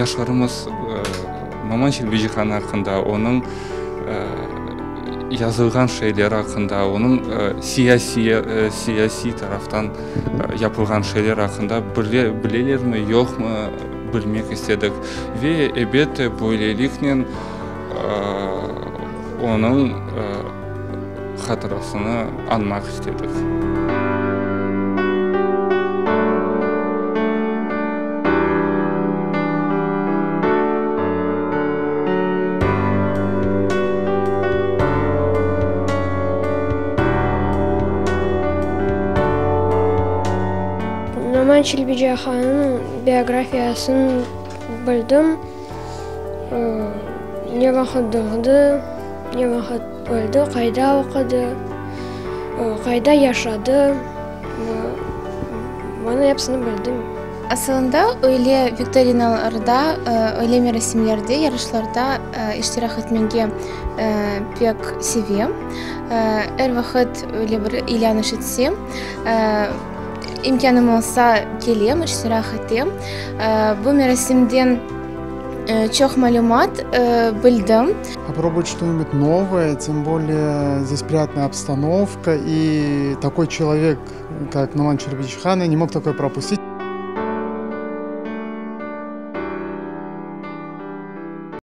Yaşlarımız Noman Çelebicihan aqqında, onıñ yazılğan şeyleri aqqında, onıñ siyasiy taraftan yapılğan şeyler aqqında bilelermi, yoqmı bilmek istedik. Ve, ebet, böyleliknen onıñ hatırasını añmaq istedik. Noman Çelebicihannıñ biografiyasını bildim. Ne vaqıt doğdı, ne vaqıt öldi, qayda oqudı, qayda yaşadı, bunı episini bildim. Asılında öyle viktorinalarda, öyle merasimlerde, yarışlarda iştirak etmege pek sevem. Er vaqıt öyle bir ilân eşitsem, İmkânım olsa, kelem, iştirak etem. Bu merasimden çoq malümat bildim. Попробовать что-нибудь новое, тем более здесь приятная обстановка, и такой человек, как Номан Челебиджихан, я не мог такое пропустить.